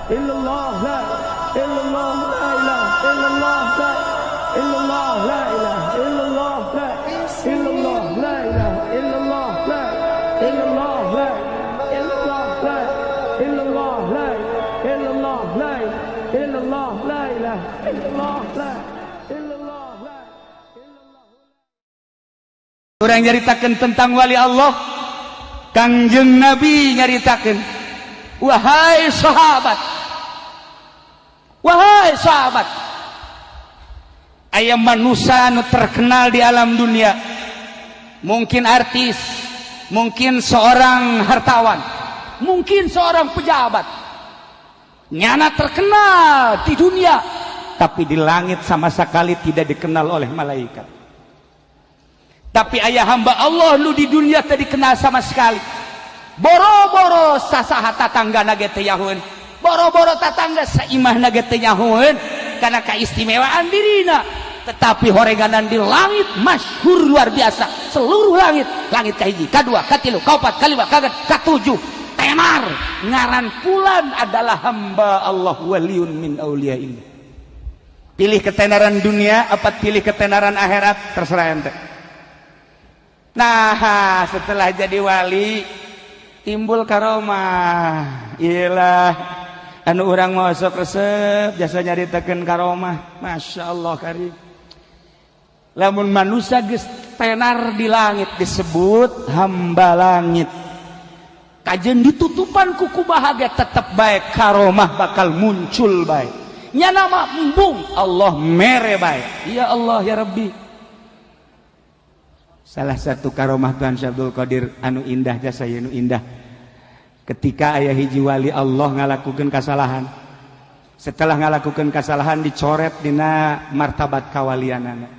illallah la illallah la ilaha illallah la illallah la ilaha illallah la illallah la ilaha illallah la illallah la illallah la illallah la illallah la illallah la ilaha illallah la illallah la illallah. Urang nyaritakeun tentang wali Allah. Kangjeng Nabi nyaritakeun, wahai sahabat, wahai sahabat, aya manusia nu terkenal di alam dunia, mungkin artis, mungkin seorang hartawan, mungkin seorang pejabat, nyana terkenal di dunia, tapi di langit sama sekali tidak dikenal oleh malaikat. Tapi aya hamba Allah nu di dunia teu dikenal sama sekali, boro-boro sasaha tatangga ge teu nyahoeun, boro-boro tatangga saimahna ge teu nyahoeun karena keistimewaan dirina. Tetapi horeganan di langit masyhur luar biasa, seluruh langit, langit kahiji, kadua, katilu, kaopat, kalima, kagenep, katujuh, tenar ngaran fulan adalah hamba Allah, waliyun min auliyaillah. Pilih ketenaran dunia apa pilih ketenaran akhirat, terserah ente. Nah, setelah jadi wali timbul karomah. Iyalah, anu urang mau sok resep jasa nyaritakeun karomah. Masya Allah karim. Lamun manusia geus tenar di langit disebut hamba langit. Kajeun ditutupan ku kumaha ge tetep bae karomah bakal muncul bae. Nya nama embung Allah mere bae. Ya Allah ya Rabbi. Salah satu karomah Tuhan Syekh Abdul Qadir anu indah, jasa anu indah, ketika aya hiji wali Allah ngalakukeun kasalahan, setelah ngalakukeun kasalahan dicoret dina martabat kawalianana,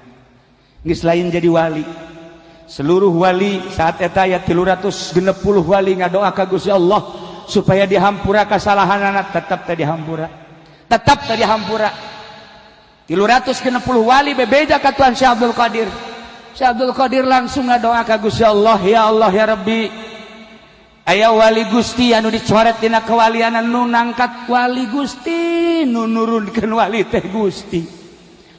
geus lain jadi wali. Seluruh wali saat eta aya 360 wali ngadoa ka Gusti Allah supaya dihampura kasalahanana, tetep teu dihampura, tetep teu dihampura. 360 wali bebeja ka Tuhan Syekh Abdul Qadir. Syekh Abdul Qadir langsung ngadoa ka Gusti Allah, ya Allah ya Rabbi, aya wali Gusti anu dicoret dina kewalianan, nu nangkat wali Gusti, nu nurunkeun wali teh Gusti.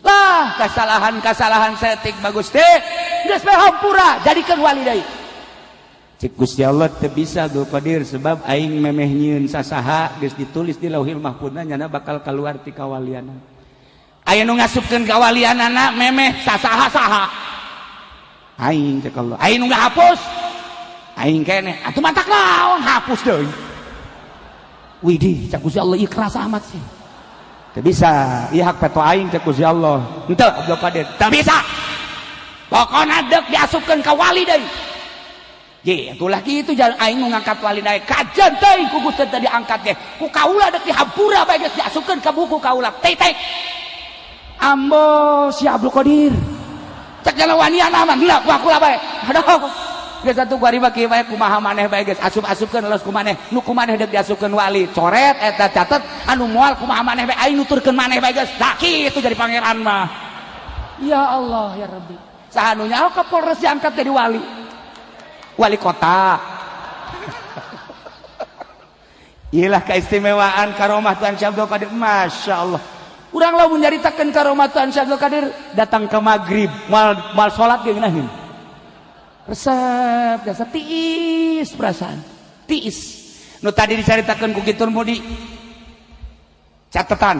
Lah, kasalahan-kasalahan saeutik mah Gusti geus bae hampura, jadikeun wali deui. Cik Gusti Allah, teu bisa Abdul Qadir, sebab aing memeh nyieun sasaha geus ditulis di Lauhil Mahfudna nyana bakal keluar ti kawalianana. Aya nu ngasupkeun kawalianana memeh sasaha-saha aing, cek Allah. Aing nu ngahapus aing keneh, atuh matak naon hapus deui. Widih, cek Gusti Allah, ieu keras amat sih. Teu bisa, ieu hak peto aing, cek Gusti Allah. Henteu Abdul Qadir, teu bisa, pokona deuk diasupkeun ka wali deui. Ye, atulah kitu jalan aing nu ngangkat wali deui, kajen teuing ku Gusti teu diangkat ge ku kaula deuk dihampura bae, geus diasupkeun ka buku kaula tetek. Ambo si Abdul Qadir, cek jalan wanian aman lah ku aku lah bae. Aduh, geus atuh kuari mah kieu bae, kumaha maneh bae geus asup-asupkeun los ku maneh, nu ku maneh deuk diasupkeun wali coret eta catet, anu moal kumaha maneh bae, aing nuturkeun maneh bae geus. Tah kitu jadi pangeran mah. Ya Allah ya Rabbi, saha nu nyaho Kapolres diangkat jadi wali, wali kota. Iyalah keistimewaan karomah Tuhan Syekh Abdul Qadir, Masya Allah. Urang lamun nyaritakeun karomah Tuhan Syekh Abdul Qadir datang ke maghrib mal mal salat ge ngeunaheun resep jasa tiis, perasaan tiis. Nu tadi dicaritakeun ku kitur mudi catatan,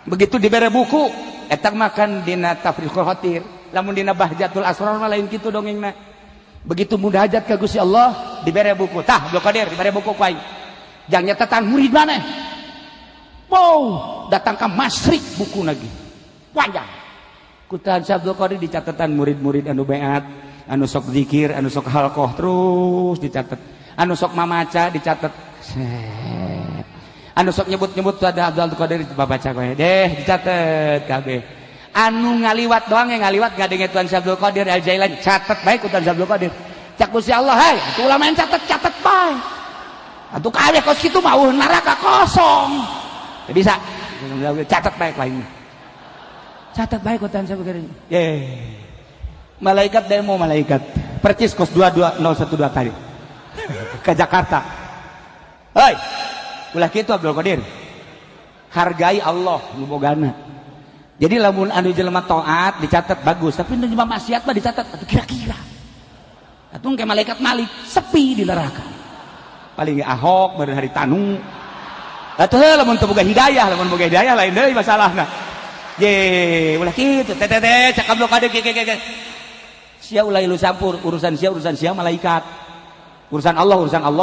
begitu dibere buku eta makan dina Tafriqul Khatir, lamun dina Bahjatul Asrar mah lain kitu dongengna. Begitu munajat ka Gusti Allah dibere buku, tah Abdul Qadir dibere buku ku aing jang nyatatan murid maneh. Wow, datang ke masyrik buku lagi panjang ku Tuhan Syekh Abdul Qadir dicatatan murid-murid anu beat, anu sok zikir, anu sok halqoh terus dicatat, anu sok mamaca dicatat, anu sok nyebut-nyebut ada Abdul Qadir babaca kowe deh dicatat kabeh. Anu ngaliwat doang yang ngaliwat ngadenge Tuhan Syekh Abdul Qadir Al Jailani catat bae ku Tuhan Syekh Abdul Qadir. Cak Gusti Allah, hai atuh ulama yang catat-catat bae atuh kabeh, kos kitu mah neraka kosong. Teu bisa, catat baik lainnya, catat baik ku Tuhan Syekh Abdul Qadir. Malaikat demo, malaikat percis kos 22012 tadi ke Jakarta. Hei, ulah kitu Abdul Qadir. Hargai Allah nu bogana. Jadi lamun anu jelema taat dicatat bagus, tapi nu jelema maksiat mah dicatat atuh kira-kira. Atuh ke malaikat Malik sepi di neraka. Paling Ahok meureun hari tanu. Atuh lamun teu boga hidayah, lamun boga hidayah lain deui masalahna. Ye, ulah kitu teh teh teh cak Abdul Qadir ke ke ke. Sia ulah ilu campur urusan sia malaikat. Urusan Allah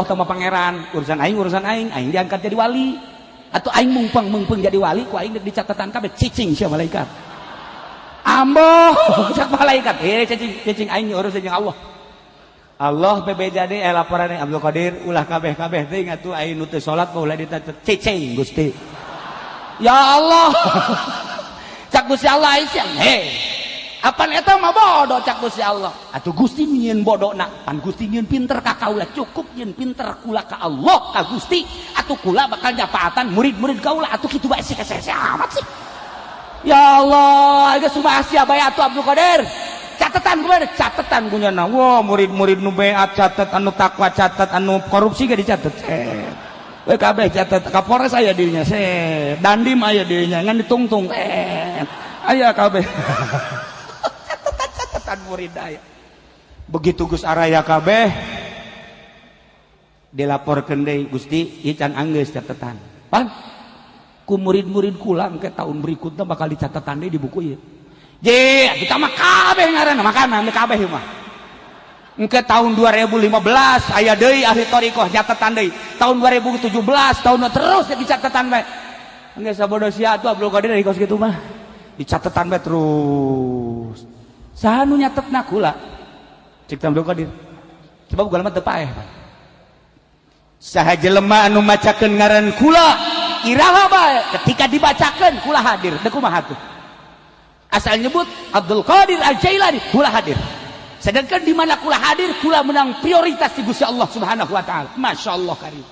sama pangeran, urusan aing, aing diangkat jadi wali. Atau aing mungpeng jadi wali, ku aing dicatatan kabeh cicing sia malaikat. Amboh cak malaikat, cicing aing urusan jeung Allah. Allah bebeja deui laporan Abdul Qadir ulah kabeh-kabeh teuing atuh aing nu teu salat mah ulah dicatet cicing Gusti. Ya Allah. Cak Gusti Allah aing sia. Heh. Apan eta mah bodoh cak Gusti Allah. Atuh Gusti nyieun bodona, pan Gusti nyieun pinter ka kaula, cukup nyieun pinter kula ka Allah ka Gusti. Atuh kula bakal nyafaatan murid-murid kaula atuh kitu bae sih hese amat sih. Ya Allah, geus kumaha sia bae atuh Abdul Qadir. Catatan kumaha catatan kunyana. Wah, murid-murid nu beat catet, anu takwa catet, anu korupsi ge dicatet. We kabeh catet, Kapolres aya dirinya, set. Dandim aya dirinya, ngan ditungtung. Aya kabeh. Catatan murid aya. Begitu Gus araya kabeh dilaporkeun deui Gusti, ieu can anggeus catetan. Pan ku murid-murid kula engke tahun berikutnya bakal dicatetan deui di buku ieu. Je, kita mah kabeh ngaranna makanan kabeh mah. Engke tahun 2015 aya deui ahli thariqah nyatetan deui. Tahun 2017 tahun terus dicatetan bae. Engke sabodo sia atuh Abdul Qadir kos kitu mah. Dicatetan bae terus. Saha nu nyatetna kula? Cek Abdul Qadir. Sebab kula mah teu paeh. Saha jelema anu macakeun ngaran kula iraha bae ketika dibacakeun kula hadir. Deuk kumaha tuh? Asal nyebut Abdul Qadir Al-Jailani kula hadir. Sedangkan di mana kula hadir kula menang prioritas di Gusti Allah Subhanahu wa taala. Masya Allah karim.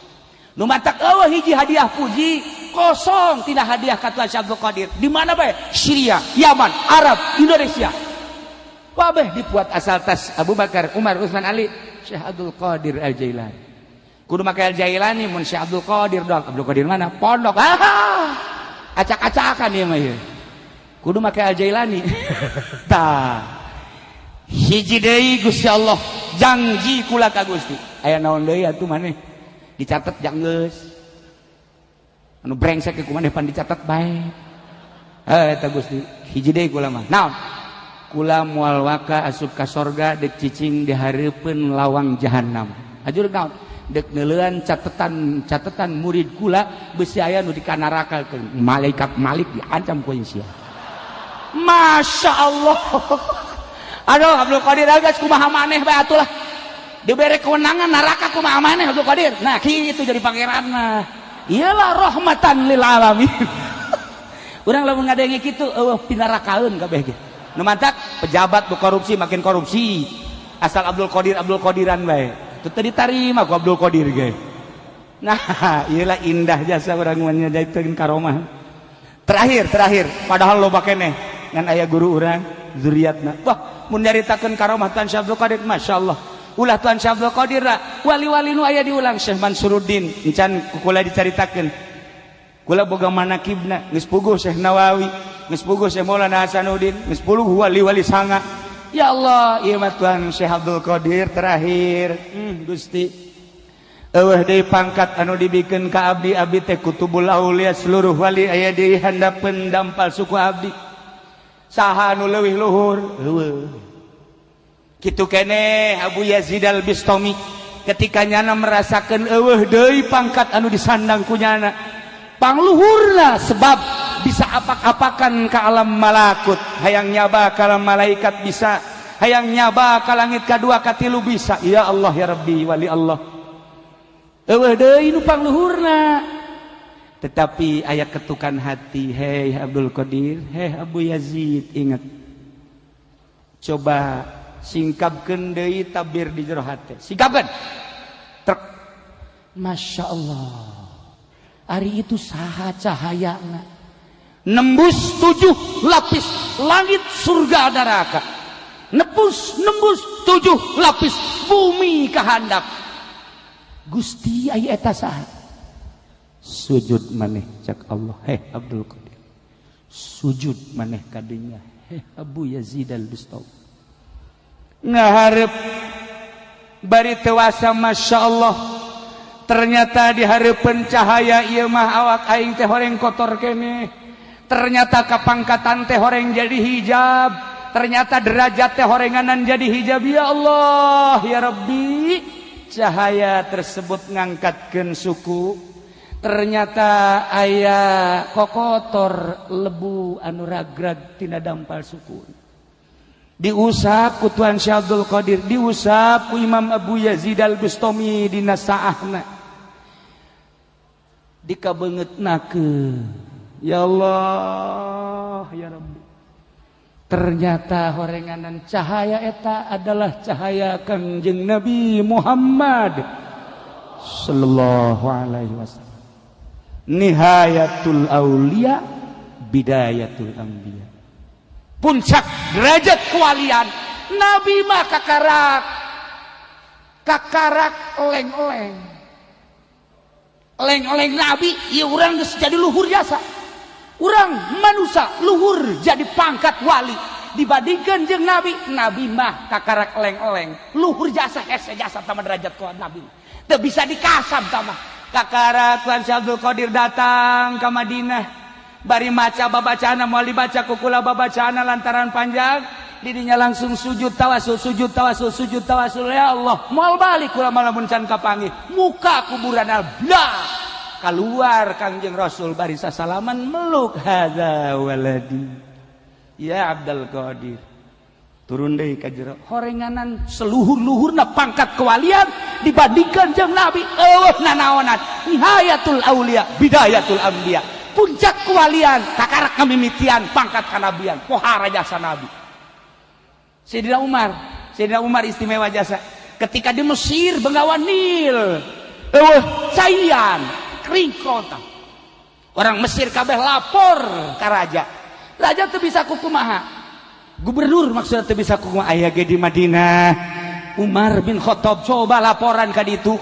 Nu matak eueuh hiji hadiah puji kosong tina hadiah ka Tuhan Abdul Qadir. Di mana bae? Syria, Yaman, Arab, Indonesia. Kabeh dibuat asal tas Abu Bakar, Umar, Utsman, Ali, Syekh Abdul Qadir Al-Jailani. Kudu make Al-Jailani mun Syekh Abdul Qadir doang. Abdul Qadir mana? Pondok. Ah, acak-acakan ieu mah ieu. Kudu make Al-Jailani. Tah. Hiji deui Gusti Allah janji kula ka Gusti. Aya naon deui atuh maneh? Dicatet jang geus. Anu brengsek ku maneh pan dicatet bae. Eta Gusti, hiji deui kula mah. Naon? Kula moal waka asup ka sorga deuk cicing di hareupeun lawang jahanam. Ajur naon? Deuk neuleuan catatan murid kula beusi aya nu dikanarakakeun. Malaikat Malik diancam ku sia. Masya Allah. Aduh Abdul Qadir geus kumaha maneh bae atuh lah. Dibere kewenangan neraka kumaha maneh Abdul Qadir. Nah kitu jadi pangeran mah. Iyalah rahmatan lil alamin. Urang lamun ngadenge kitu eueuh pinarakaeun kabeh ge. Nu mantak pejabat nu korupsi makin korupsi. Asal Abdul Qadir Abdul Qadiran bae. Itu teu ditarima ku Abdul Qadir ge. Nah, iyalah indah jasa urang mah nyajaikeun karomah. Terakhir padahal loba keneh ngan aya guru urang zuriatna. Wah, mun nyaritakeun karomah Tuan Syekh Abdul Qadir, masyaallah. Ulah Tuan Syekh Abdul Qadir wali-wali nu aya diulang Syekh Mansuruddin encan kula dicaritakeun. Kula boga manakibna geus puguh Syekh Nawawi, geus puguh Syekh Maulana Hasanuddin, geus puguh wali-wali sanga. Ya Allah, ieu mah Tuan Syekh Abdul Qadir terakhir. Gusti. Eueuh deui pangkat anu dibikeun ka abdi, abdi teh kutubul aulia seluruh wali aya di handapeun dampal suku abdi. Saha anu leuwih luhur? Eueuh. Kitu keneh Abu Yazid Al-Bistami ketika nyana merasakeun eueuh deui pangkat anu disandang ku nyana. Pangluhurna sebab bisa apak-apakan ka alam malakut, hayang nyaba ka alam malaikat bisa, hayang nyaba ka langit kadua katilu bisa. Ya Allah ya Rabbi wali Allah. Eueuh deui nu pangluhurna. Tetapi aya ketukan hati, hei Abdul Qadir, hei Abu Yazid, ingat. Coba singkapkeun deui tabir di jero hate. Singkapkeun. Trek. Masya Allah. Ari itu saha cahayana. Nembus 7 lapis langit surga neraka. Nembus 7 lapis bumi kahandap. Gusti aya eta saha? Sujud maneh cak Allah, heh Abdul Qadir. Sujud maneh kadinya, heh Abu Yazid Al-Bistami. Ngaharep bari tewasa Masya Allah. Ternyata di hareupeun cahaya ieu mah awak aing teh horeng kotor keneh. Ternyata kapangkatan teh horeng jadi hijab. Ternyata derajat teh horenganan jadi hijab. Ya Allah, ya Rabbi. Cahaya tersebut ngangkatkeun suku. Ternyata aya kokotor lebu anu ragrag tina dampal suku. Diusap ku Tuan Syekh Abdul Qadir, diusap ku Imam Abu Yazid Al-Bustami dina saahna. Dikabeungeutnakeun. Ya Allah, ya Rabbi. Ternyata horenganan cahaya eta adalah cahaya Kangjeng Nabi Muhammad sallallahu alaihi wasallam. Nihayatul aulia bidayatul anbiya. Puncak derajat kewalian Nabi mah kakarak kakarak oleng-oleng. Oleng-oleng Nabi ya urang geus jadi luhur jasa. Urang manusia luhur jadi pangkat wali dibandingkan jeung Nabi. Nabi mah kakarak oleng-oleng luhur jasa hese jasa tama derajat kuat Nabi. Teu bisa dikasab tama. Kakara Tuan Syekh Abdul Qadir datang ke Madinah bari maca babacana moal dibaca kukula babacana lantaran panjang didinya langsung sujud tawasul sujud tawasul sujud tawasul ya Allah moal balik kula malamun can kapanggih muka kuburan blah keluar Kangjeng Rasul bari sasalaman meluk hadza waladi ya Abdul Qadir turun deui ka jero horenganan seluhur-luhurna pangkat kewalian dibandingkan jeung Nabi eueuh nanaonan nihayatul aulia bidayatul anbiya puncak kewalian kakarak ngamimitian pangkat kanabian pohara jasa Nabi. Sayyidina Umar, Sayyidina Umar istimewa jasa ketika di Mesir Bengawan Nil eueuh caian kering kota orang Mesir kabeh lapor ka raja, raja teu bisa kukumaha gubernur maksudnya teu bisa kumaha aya ge di Madinah Umar bin Khattab coba laporan ka ditu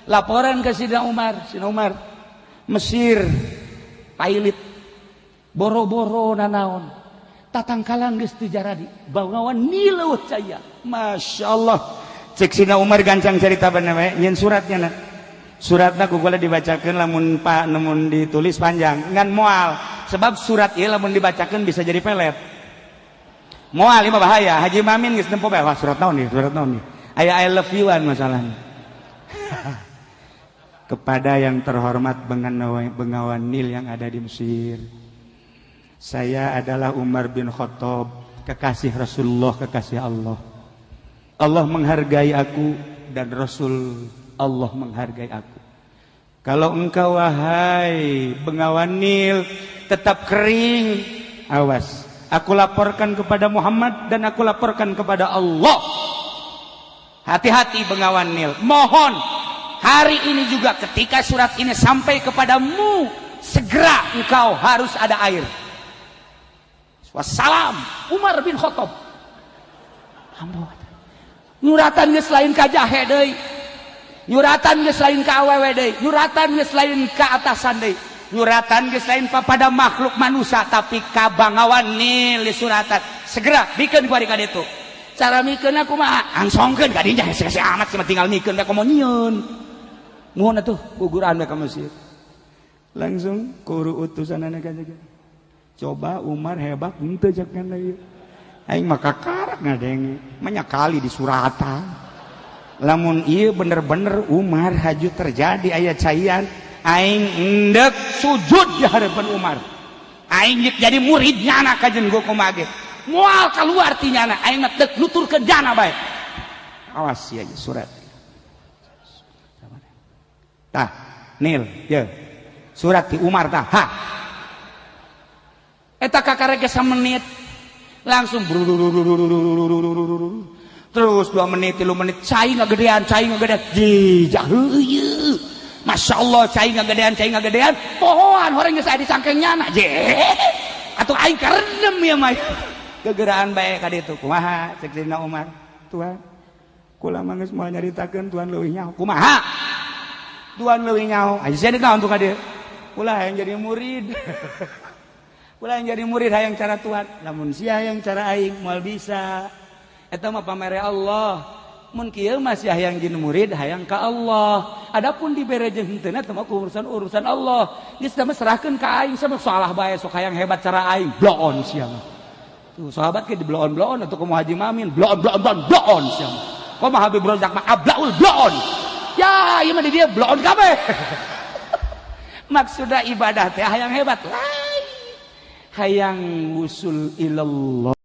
laporan ke Sidna Umar. Sidna Umar Mesir pailit boro-boro nanaon tatangkalan geus teu jaradi Bengawan Nil eueuh caya Masya Allah. Cek Sidna Umar gancang cerita bener we nyeun suratnya na suratna ku kula dibacakeun lamun pak namun ditulis panjang ngan moal sebab surat ieu lamun dibacakeun bisa jadi pelet moal ieu bahaya. Haji Mamin geus nempo bae wah surat naon nih surat naon nih aya I love you-an masalahnya. Kepada yang terhormat Bengawan Nil yang ada di Mesir, saya adalah Umar bin Khattab, kekasih Rasulullah, kekasih Allah. Allah menghargai aku dan Rasul Allah menghargai aku. Kalau engkau wahai Bengawan Nil tetap kering, awas, aku laporkan kepada Muhammad dan aku laporkan kepada Allah. Hati-hati Bengawan Nil, mohon hari ini juga ketika surat ini sampai kepadamu, segera engkau harus ada air. Wassalam Umar bin Khattab. Nyuratan geus lain ka jahe deui, nyuratan geus lain ka awewe deui, nyuratan geus lain ka atasan deui, nyuratan geus lain pada makhluk manusia tapi ka Bengawan Nil disuratan. Segera bikeun ku ari ka ditu. Cara mikeun kumaha? Angsongkeun ka dinya hese-hese amat sih tinggal mikeun bae komo nyieun. Nuhun atuh guguran bae ka Mesir. Langsung kuru utusanana ka jaga. Coba Umar hebat henteu cek kana ieu. Aing mah kakarak ngadenge, banyak kali disuratan. Lamun ieu bener-bener Umar haju terjadi aya caian, aing endek sujud di hadapan Umar. Aing jadi murid nyana kajen gua kumaha ge. Moal keluar ti nyana, aing mah deuk nuturkeun jana bae. Awas ya surat. Tah, Nil, ye. Surat ti Umar tah. Ha. Eta kakarek ge samenit. Langsung terus 2 menit, 3 menit, cai ngagedean, cai ngagedean. Jijah heueuh. Masya Allah, cai ngagedean, pohoan horeng geus aya di cangkeng nyana. Je. Atuh aing karendem ieu mah. Gegeraan bae ka ditu. Kumaha cek Sayyidina Umar? Tuhan, kula mah geus moal nyaritakeun Tuhan leuwih nyaho. Kumaha? Tuan leuwih nyaho. Aya naon tuh ka dieu? Ulah hayang jadi murid. Ulah yang jadi murid hayang cara Tuhan. Lamun sia hayang cara aing moal bisa. Eta mah pamere Allah. Mun kieu masih hayang jadi murid hayang ka Allah. Adapun dibere jeung henteu eta mah urusan-urusan Allah. Geus mah serahkeun ka aing sama salah bae sok hayang hebat cara aing. Bloon sia mah. Tuh sahabat ke di bloon-bloon atau kumaha Haji Mamin bloon bloon bloon bloon sia mah. Kumaha Habib Rozak mah ablaul bloon. Ya, ieu mah di dia bloon kabeh. Maksudna ibadah teh hayang hebat lain. Hayang wusul ilallah.